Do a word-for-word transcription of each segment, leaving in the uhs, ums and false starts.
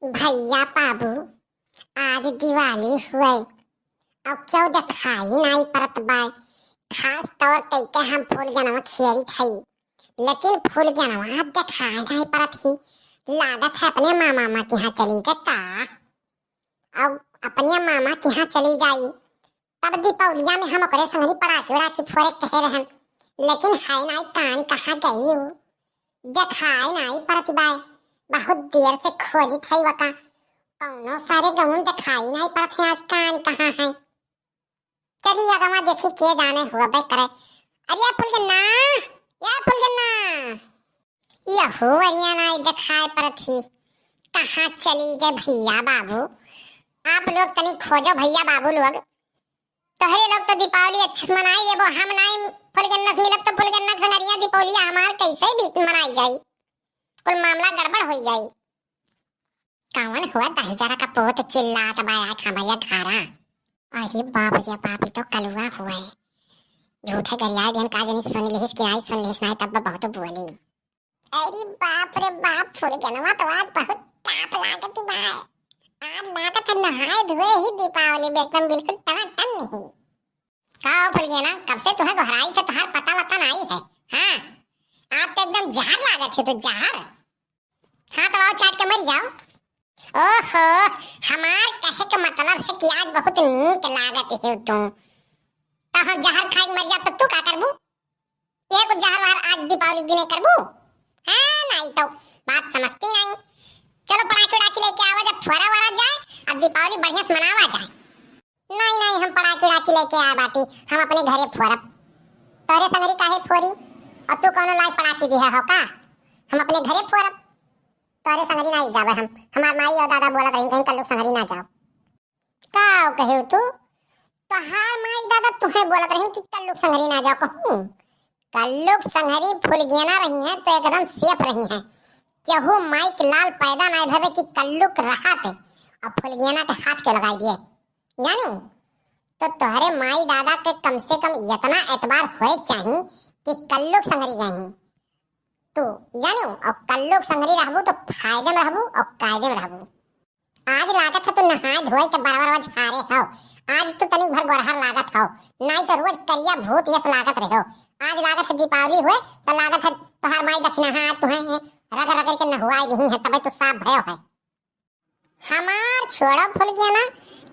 भैया बाबू, आज दिवाली हुए, अब केहू देखाई नाई परत बाय। खास तौर कइके हम फुलगेनवा खियरित हई, लेकिन फुलगेनवा देखाई नाई परत ही। लागत है अपने मामा, मामा के यहाँ चली गए का? अब अपने मामा के यहाँ चली जाई, तब दीपावलिया में हम ओकरे संगरी पड़ाकी उड़ाकी फोरे कहे रहन, लेकिन है नाई, कान कहाँ गई उ? देखाई नाई परत बाय। बहुत देर से खोजित हई वका, कौनो सारे गौन देखाई नाई परत है, आज कान कहाँ है? चली अगवा देखी, के जाने हुआ बे करे। अरे या फुलगेना, या फुलगेना, यहू अरिया नाई देखाई परत ही। कहाँ चली गए भैया बाबू? आप लोग तनी खोजो भैया बाबू लोग। तोहरे लोग तो दीपावली अच्छे से मनाई लेबो, हम नाई फुलगेना से मिलब तो फुलगेना के संगरिया दीपावलिया हमार कैसे भी मनाई जाई? कुल मामला गड़बड़ होई जाई। कौन हुआ दहिजरा का पोत चिल्लात बा आके हमरे घरा? अरे बाप रे बाप, ई तो कलुआ हुआ है। झूठे गरियाए देन का जनी सुन लिहिस कि नाई सुन लिहिस, नाई तब बहुत बोली। अरे बाप रे बाप, फुलगेनवा तो आज बहुत टाप लागत बा। आज लागत है नहाए धोए ही दीपावली में एकदम बिल्कुल टनाटन नहीं। का हो फुलगेना, कब से तुहे गोहराई थे, तुहार पता वता नाई है। हाँ, आप तो एकदम जहर लागत है, तो जहर। हाँ, तो आओ चाट के मर जाओ। ओहो, हमार कहे के मतलब है कि आज बहुत नीक लागत है तुम। तो हम जहर खाए के मर जाओ, तो तू का करबू? ये कुछ जहर वहर आज दीपावली दिने करबू? हाँ, नाई तो बात समझती नाई। चलो पड़ाकी उड़ाकी लेके आवा, जब फोरा वरा जाए, अब दीपावली बढ़िया से मनावा जाए। नाई, नाई, हम पड़ाकी उड़ाकी लेके आए बाटी, हम अपने घरे फोरब। तोरे संगरी काहे फोरी? और तू कौनो लाए पड़ाकी दिहे हो का? हम अपने घरे फोरब, तोरे संगरी नाई जाबे हम। हमार माई और दादा बोलत रही, कहीं कल्लू संगरी ना जाओ। का कहे तू? तोहार माई दादा तुहे बोलत रही कि कल्लू संगरी ना जाओ कहूँ? कल्लू संगरी फुलगेना रही है तो एकदम safe रही है। केहू माई के लाल पैदा नाई भवे कि कल्लू के रहत और फुलगेना के हाथ के लगाई दिए। जानू, तो तोहरे माई दादा के कम से कम इतना एतबार होए के चाही कि कल्लू के संगरी गई तू, जानू, और कल्लू के संगरी रहबू तो फायदे में रहबू और कायदे में रहबू। आज लागत है तू नहाए धोए के बराबर रोज हारे हो, आज तू तनिक भर गोरहर लागत हो, नाई तो रोज करिया भूत यस लागत रहो। आज लागत है दीपावली हुए तो लागत है तोहार माई दखिनहा तुहे रगड़ रगड़ के नहुआई दिही है, तबे तू साफ भयो है। हमार छोड़ो फुलगेना,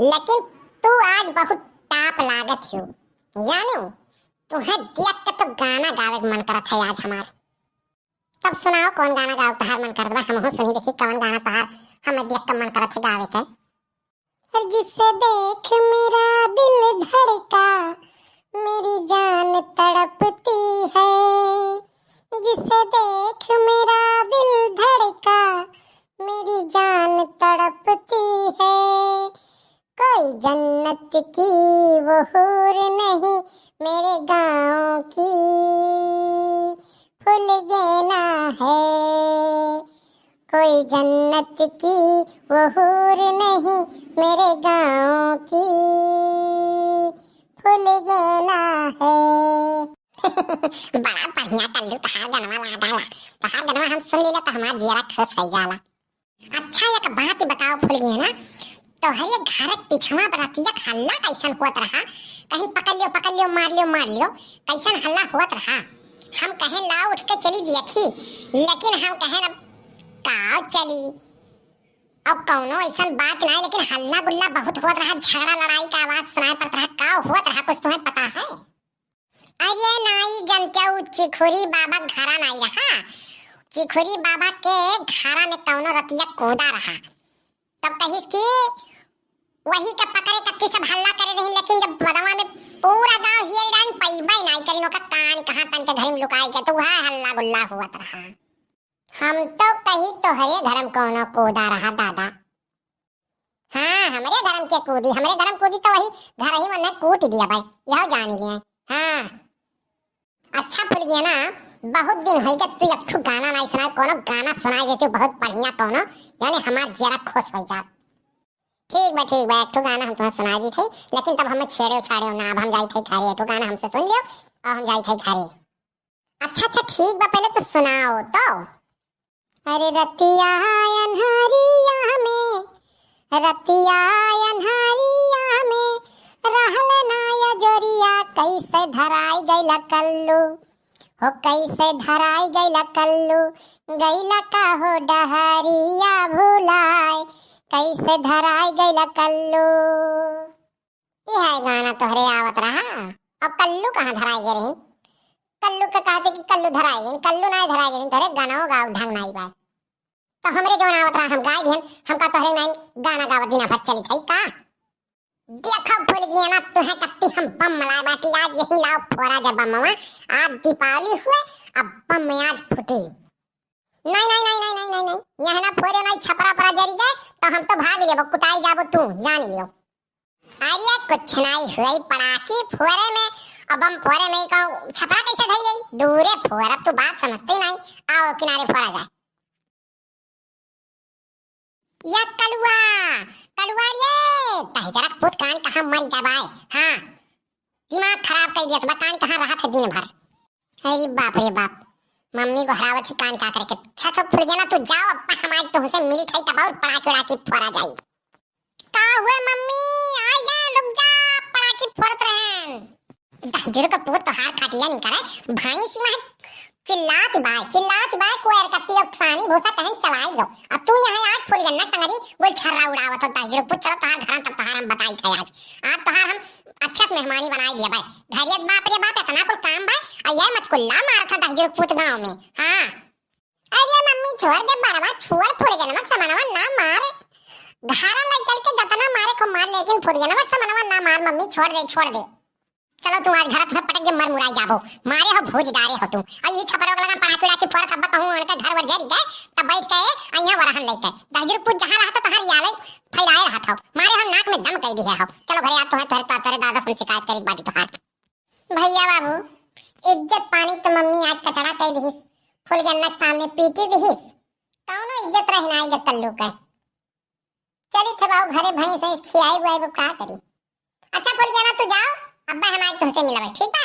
लेकिन तू आज बहुत टाप लागत हो। जानू, तुहे देख के तो गाना गावे के मन करत है आज हमार। तब सुनाओ, कौन गाना गावे तोहार मन करत बा, हमहू सुनी, देखी कौन गाना तोहार हमें देख के मन करत है गावे के। जिसे देख मेरा दिल धड़का, मेरी जान तड़पती है। जिसे देख मेरा दिल धड़का, मेरी जान तड़पती है। कोई जन्नत की वो हूर नहीं, मेरे गाँव की फुलगेना है। कोई जन्नत की वो हूर नहीं, मेरे गाँव की फुलगेना है। बड़ा बढ़िया कल्लू तोहार गनवा लागला। तोहार गनवा हम सुन लीला तो हमार जियरा खुश हो जाला। अच्छा, एक बात बताओ फुलगेना, तोहरे घर के पिछवा बरतिया के हल्ला कैसन होत रहा? कहीं पकड़ लियो, पकड़ लियो, मार लियो, मार लियो, कैसन हल्ला होत रहा? हम कहें लाओ उठ के चली देखी, लेकिन हम कहें अब का चली, अब कौनो ऐसन बात नहीं, लेकिन हल्ला गुल्ला बहुत होत रहा, झगड़ा लड़ाई का आवाज सुनाई पड़त रहा। का होत रहा, कुछ तुम्हें पता है? अरे नाई जनते, उ चिखुरी बाबा घरा नाई रहा। चिखुरी बाबा के घरा में कौनो रतिया कूदा रहा। तब कहिस कि वही के पकड़े कत्ती सब हल्ला करे रही, लेकिन जब बदवा में पूरा गांव हियल डान, पैबा ही नाई करिन ओका कान कहाँ तन के घर में लुकाई के, तो वह हल्ला गुल्ला हुआ रहा। हम तो कही तोहरे घर में कौनो कूदा रहा दादा। हाँ, हमरे घर में के कूदी, हमरे घर में कूदी तो वही घर ही मन कूट दिया भाई, यह जानी लिए। हाँ। अच्छा फुलगेना, बहुत दिन हो गया तू एक ठो गाना नहीं सुनाए, कोनो गाना सुनाई देती बहुत बढ़िया कोनो, यानी हमार जरा खुश हो जात। ठीक बा, ठीक बा, एक ठो गाना हम तुम्हें सुनाई दी थी, लेकिन तब हमें छेड़े छाड़े ना, अब हम जाई थे घरे, एक ठो गाना हमसे सुन लियो और हम जाई थे घरे। अच्छा, अच्छा, ठीक बा, पहले तो सुनाओ तो। अरे रतिया अन्हरिया में रतिया अन्हरिया में रहल ना अजोरिया, कैसे धराई गइला कल्लू, हो कैसे धराई गइला कल्लू, गइला का हो डहरिया भुलाए, कैसे धराई गइला कल्लू। ई है गाना तोहरे आवत रहा। अब कल्लू कहाँ धराई गए रही? कल्लू के कहते कि कल्लू धराई गए, कल्लू नाहीं धराई गए, तोहरे गाना गाओ ढंग नाहीं बा। तो हमरे जौन आवत रहा हम गाय दिहन, हमका तोहरे नाहीं गाना गावत दिना भर चलित है का? देखो फुलगेना, तुहे कत्ती हम बम मलाए बाटी, आज यही लाओ फोरा जा बमवा, आज दीपावली हुए, अब बम आज फूटी। नहीं, नहीं, नहीं, नहीं, नहीं, नहीं, नहीं, यहाँ ना फोरे नहीं, छपरा परा जरी गए, तो हम तो भाग लेबो, कुटाई जाबो तू, जान लियो। अरे कुछ नहीं हुई, पड़ाकी फोरे में, अब बम फोरे में कहूँ छपरा कैसे धई गई? दूरे फोर, अब तू बात समझते नहीं, आओ किनारे फोरा जाए। या कलुआ, कलुआ रे, तहजरक पूत कान कहाँ मर गया बाय? हाँ, दिमाग खराब कर दिया बा, कान कहाँ रहत है दिन भर? अरे बाप रे बाप, मम्मी गोहरावत ही कान का करके। अच्छा, अच्छा, फुलगेना, तू जाओ, अब हम आज तुमसे मिली खाई तब और पड़ाकी उड़ाकी फोरा जाई। का हुए मम्मी, आई गए, रुक जा, पड़ाकी फोरत रहन। दहिजरू का पूत तोहार खटिया नहीं करे, भाई सी वहाँ चिल्लात बाय, चिल्लात बाय, कोयर का पियो सानी भूसा कहन चलाई लो। अब तू यहाँ आग फुलगेना संगरी गोल छर्रा उड़ावत हो, दहिजरू पूत, चलो तोहार घर तब तोहार हम बताई थे आज। आज तोहार हम अच्छा से मेहमानी बनाई दिया बाय। धैर्य बाप रे बाप, इतना कुल काम बाय, आ ये मचकुल्ला मारत है दहिजरू पूत गाँव में। हाँ। अरे मम्मी छोड़ दे बरवा, छोड़ फुलगेनवा समनवा ना मार। घरा लई चल के जतना मारे को मार, लेकिन फुलगेनवा समनवा ना मार मम्मी, छोड़ दे, छोड़ दे। चलो तू आज घर तुम्हें पटक के मर मुराई जाबो, मारे हो भूज डारे हो तू। आ ये छपरो के लगा पड़ाकी उड़ाकी फोरत हब्बा कहूँ उनके घर वर जरी गए, तब बैठ के अइया वरहन लेके। दहिजरू पूत जहाँ रहा तो तहार याले फैलाए रहा था, मारे हो नाक में दम कह दिया हो। चलो घरे आप तुम्हें तोरे, तोरे दादा सुन शिकायत करी बाटी तोहार। भैया बाबू, इज्जत पानी तो मम्मी आज कचड़ा कह दिहिस, फुलगेना के सामने पीटी दिहिस, कौनो इज्जत रही ना इज्जत कल्लू के। चली थे बाबू घरे भैंस वैंस खियाई बुआई वो का करी। अच्छा फुलगेना तू जाओ, अब्बा हम आज तुमसे मिलबे, ठीक बा?